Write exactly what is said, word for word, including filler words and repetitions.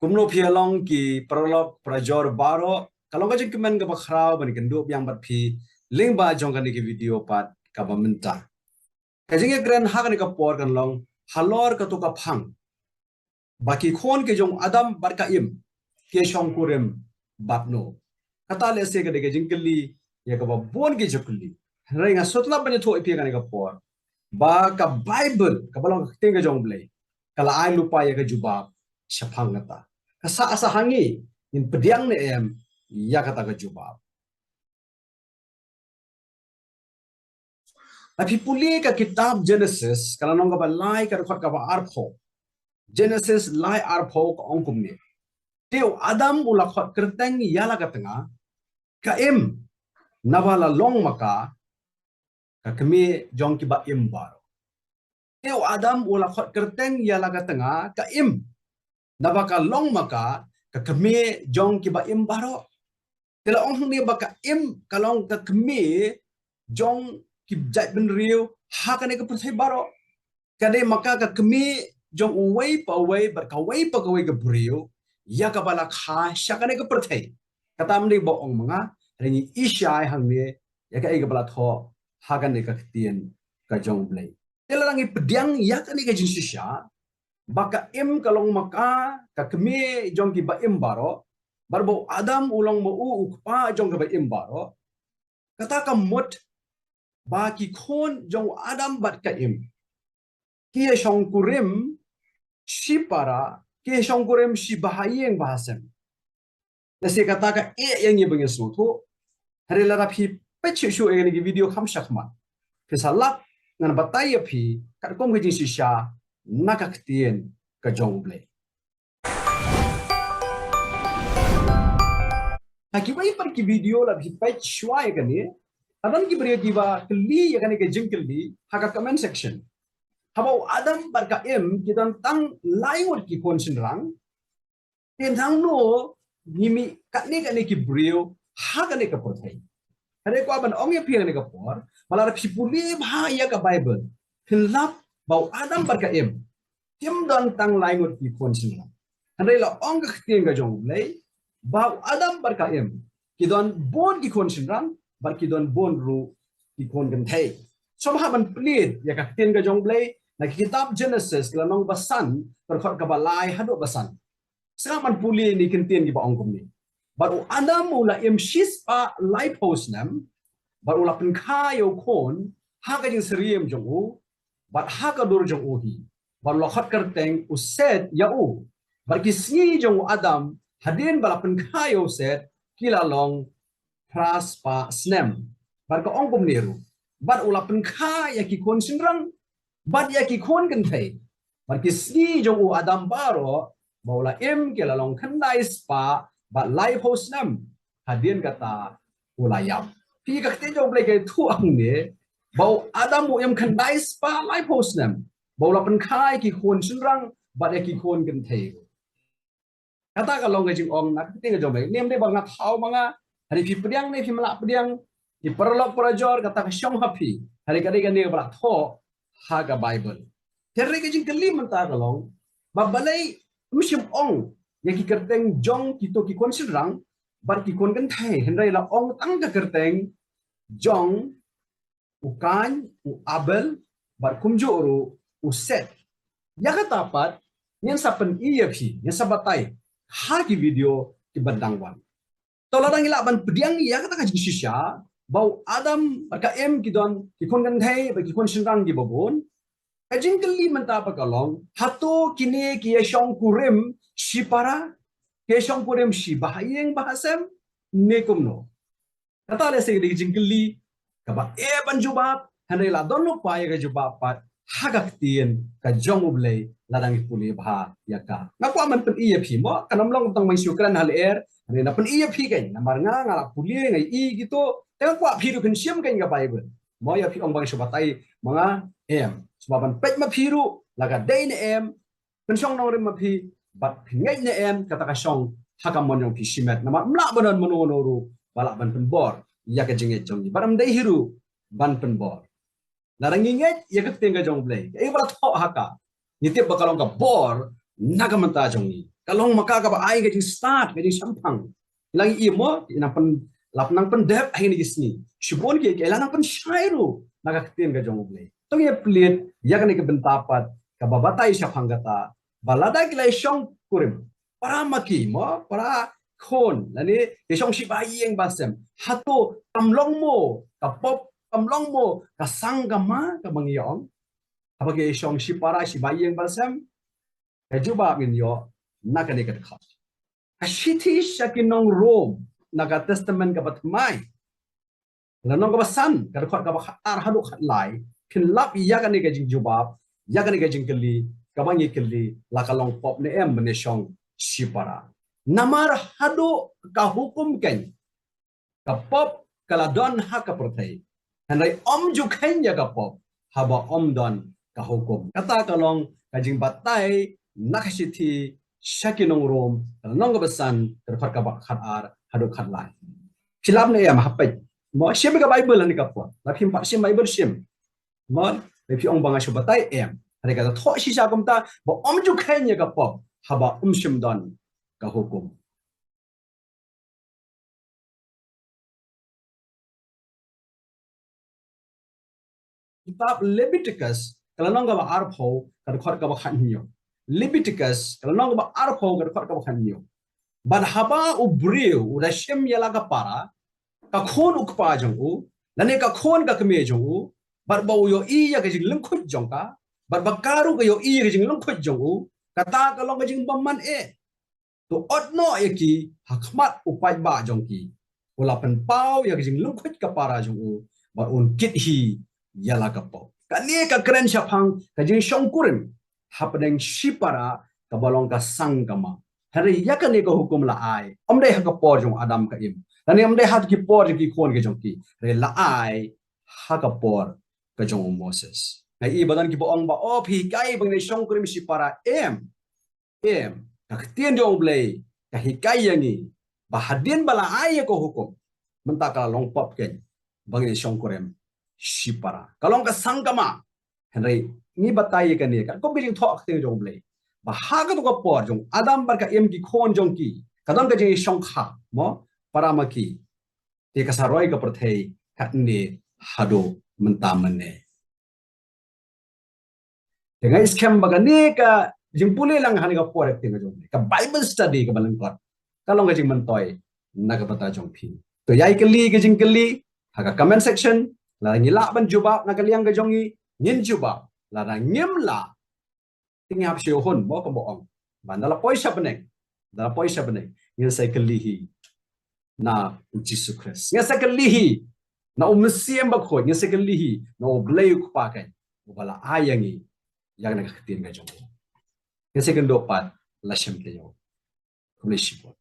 Kumno phi ïa long ki paralok parajor baroh, ka long ka jingkmen kaba khraw ban ïakynduh biang bad phi lyngba jong kane ka video pat kaba mynta. Ka jingïakren ha kane ka por kan long halor kato ka phang ba ki khun ki jong Adam bad ka Im ki shongkurim bad no. Kata lehse ka dei ka jingkylli ïa kaba bun ki ju kylli. Hynrei nga sngewtynnat ban ïathuh ïa phi ha kane ka por ba ka Baibl kaba long ka ktien ka jong U Blei ka la ai lypa ïa ka jubab shaphang kata. Ka sah sa ha ngi ngin pdiang ne em ïa kata ka jubab. Lada phi pule ka kitab Genesis, ka lynnong kaba lai, ka dkhot kaba arphew. Genesis lai arphew ka ong kumne. Te u Adam u la khot kyrteng ïa la ka tnga, ka Im, naba la long ma ka ka kmie jong kiba im baroh. Te u Adam u la khot kyrteng ïa la ka tnga, ka Im, naba ka long ma ka ka kmie jong kiba im baroh. Te la ong hangne ba ka Im ka long ka kmie jong ki jaitbynriew ha kane ka pyrthei baroh. Ka dei ma ka ka kmie jong uwei pa uwei bad kawei pa kawei ka briew ïa kaba la kha sha kane ka pyrthei. Kata mynta ba ong ma nga, hynrei ngi i shai hangne ïa kaei kaba la thoh ha kane ka ktien ka jong U Blei. Te lada ngi pdiang ïa kane ka jingshisha ba ka Im ka long ma ka ka kmie jong kiba im baroh, bad ba u Adam u long ma u u kpa jong kiba im baroh. Kata ka mut ba ki khun jong u Adam bad ka Im ki ïa shongkurim shipara, ki ïa shongkurim shi bahaïing bahasem. Lehse kata ka eh ïa ngi ba ngin sngewthuh. Hynrei lada phi peit shuh shuh ïa kane ka video kham shakhmat, phin sa lap ngan batai ïa phi katkum ka jingshisha na ka ktien ka jong U Blei. Ha kiwei pat ki video lada phi peit shuwa ïa kane, ka don ki briew kiba kylli ïa kane ka jingkylli ha ka comment section. Haba u Adam bad ka Im ki don tang lai ngut ki khun shynrang, te nangno ngi mih katne katne ki briew ha kane ka pyrthei? Hynrei kwah ban ong ïa phi ha kane ka por ba lada phi pule bha ïa ka Baibl, phin lap ba u Adam bad ka Im kim don tang lai ngut ki khun shynrang. Hynrei la ong ka ktien ka jong U Blei ba u Adam bad ka Im ki don bun ki khun shynrang bad ki don bun ruh ki khun kynthei. Sngewbha ban plie ïa ka ktien ka jong U Blei na ka kitab Genesis, ka lynnong ba san, ka dkhot kaba lai haduh ba san. Sngap ban pule ïa kine ki ktien kiba ong kumne. Bad u Adam u la im shispah laiphew snem, bad u la pynkha ïa u khun ha ka jingsyriem jong u bad ha ka dur jong u hi, bad u la khot kyrteng u Set ïa u. Bad ki sngi jong u Adam hadien ba la pynkha ïa u Set ki la long phraspah snem. Bad ka ong kumne ruh, bad u la pynkha ïa ki khun shynrang bad ïa ki khun kynthei. Bad ki sngi jong u Adam baroh ba u la im ki la long khyndai spah bad laiphew snem. Hadien kata u la ïap. Phi, ka ktien jong U Blei ka ïathuh hangne ba u Adam u im khyndai spah laiphew snem, ba u la pynkha ïa ki khun shynrang bad ïa ki khun kynthei. Kata ka long ka jingong na ka ktien ka jong U Blei. Ym dei ba nga thaw ma nga, hynrei phi pdiang ne phim lah pdiang, ki paralok parajor, kata ka shong ha phi, hynrei ka dei kane kaba la thoh ha ka Baibl. Te hynrei ka jingkylli mynta ka long ba balei ym shym ong ïa ki kyrteng jong kito ki khun shynrang bad ki khun kynthei, hynrei la ong tang ka kyrteng jong u Kain, u Abel, bad kumjuh ruh u Set. Ïa kata pat ngin sa pyni ïa phi, ngin sa batai ha ki video kiban dang wan. To, lada ngi lah ban pdiang ïa kata ka jingshisha ba u Adam bad ka Im ki don ki khun kynthei bad ki khun shynrang kiba bun, ka jingkylli mynta pat ka long, hato kine ki ïa shongkurim shipara, ki ïa shongkurim shi bahaïing bahasem, ne kumno? Kata lehse ka dei ka jingkylli kaba eh ban jubab, hynrei la don lypa ïa ka jubab pat ha ka ktien ka jong U Blei lada ngi pule bha ïa ka. Nga kwah ban pyni ïa phi mo, kan ym long tang ban shu kren ha lyer, hynrei nga pyni ïa phi kein, namar nga, nga la pule, nga ïohi kito, te nga kwah phi ruh phin shem kein ka Baibl. Mo, ïa phi ong ban shu batai ma nga, em. Sngewbha ban peit ma phi ruh la ka dei ne em, pynshong nongrim ma phi, bad phin ngeit ne em kata ka shong ha ka mon jong phi shimet. Namar ym lah ban don mano mano ruh ba lah ban pynbor ïa ka jingngeit jong ngi, bad ym dei hi ruh ban pynbor. Lada ngi ngeit ïa ka ktien ka jong U Blei, kaei ba la thoh ha ka, ngi tip ba ka long ka bor na ka bynta jong ngi. Ka long ma ka kaba ai ka jingstad, ka jingshemphang. Ngi la ïohi mo, ngi nang pyn, la nang pyndep ha kine ki sngi. Shibun ki, ki la nang pynshai ruh na ka ktien ka jong U Blei. To ngin plie ïa kane ka bynta pat, kaba batai shaphang kata, ba lada ki la shongkurim, para ma ki mo, para khun, lane ki shong shi ba ïing ba sem. Hato kam long mo ka pop, kam long mo ka sang kama, kaba ngi ong? Haba ki shong shi para shi ba ïing ba sem, ka jubab ngin ïoh na kane ka dkhot. Ka shithi sha ki nong Rom, na ka Testament kaba thymmai, lynnong kaba san, ka dkhot kaba khat ar haduh khat lai, phin lap ïa kane ka jingjubab ïa kane ka jingkylli kaba ngi kylli, la ka long pop ne em ban ïa shong shi para. Namar haduh ka hukum keiñ, ka pop ka la don ha ka pyrthei, hynrei ym ju kheiñ ïa ka pop haba ym don ka hukum. Kata ka long ka jingbatai na ka shithi sha ki nong Rom, lynnong kaba san, ka dkhot kaba khat ar haduh khat lai. Phi lap ne em ha page? Mo, shim ka Baibl hangne ka por. Lada phim pat shim Baibl, shim. Mo, lada phi ong ba nga shu batai, em. Hynrei ka thoh shisha kumta, ba ym ju kheiñ ïa ka pop haba ym shym don ka hukum. Kitab Leviticus, ka lynnong kaba arphew, ka dkhot kaba khathynñiew. Leviticus, ka lynnong kaba arphew, ka dkhot kaba khathynñiew. Bad haba u briew u da shim ïa la ka para, ka khun u kpa jong u, lane ka khun ka kmie jong u, bad ba u ïohi ïa ka jinglyngkhuit jong ka, bad ba ka ruh ka ïohi ïa ka jinglyngkhuit jong u, kata ka long ka jingbymman eh. To ot noh ïa ki ha khmat u paidbah jong ki. U la pynpaw ïa ka jinglyngkhuit ka para jong u, bad un kit hi ïa la ka pop. Kane ka kren shaphang ka jingshongkurim hapdeng shi para kaba long ka sang kama. Hynrei ïa kane ka hukum la ai ym dei ha ka por jong Adam ka Im, lane ym dei ha ki por jong ki khun ka jong ki, hynrei la ai ha ka por ka jong u Moses. Nga i ba don kiba ong ba, o, phi hikai ba ngin shongkurim shi para, em. Em, ka ktien jong U Blei ka hikai ïa ngi ba hadien ba la ai ïa ka hukum, mynta ka la long pop keiñ ba ngin shongkurim shi para. Ka long ka sang kama. Hynrei ngi batai ïa kane katkum ka jingthoh ka ktien jong U Blei, ba ha kato ka por jong Adam bad ka Im, ki khun jong ki, ka don ka jingshongkha, mo, para ma ki. Te ka sa roi ka pyrthei katne haduh mynta mynne. Te nga i skhem ba kane ka jingpule lang hangne ka por, ka ktien ka jong U Blei, ka Bible study kaba lyngkot, ka long ka jingmyntoi na ka bynta jong phi. To ïa kylli ka jingkylli ha ka comment section, lada ngi lah ban jubab na ka liang ka jong ngi, ngin jubab, lada ngim lah, te ngi hap shu hun, mo, kumba ong. Ba ynda la poi sha bneng, ynda la poi sha bneng, ngin sa kylli hi na U Jisu Khrist. Ngin sa kylli hi na U Mynsiem Bakhuid, ngin sa kylli hi na U Blei U Kpa keiñ, uba la ai ïa ngi ïa kane ka ktien ka jong u. Ngin sa kynduh pat, la shem taïew. Khublei shibun.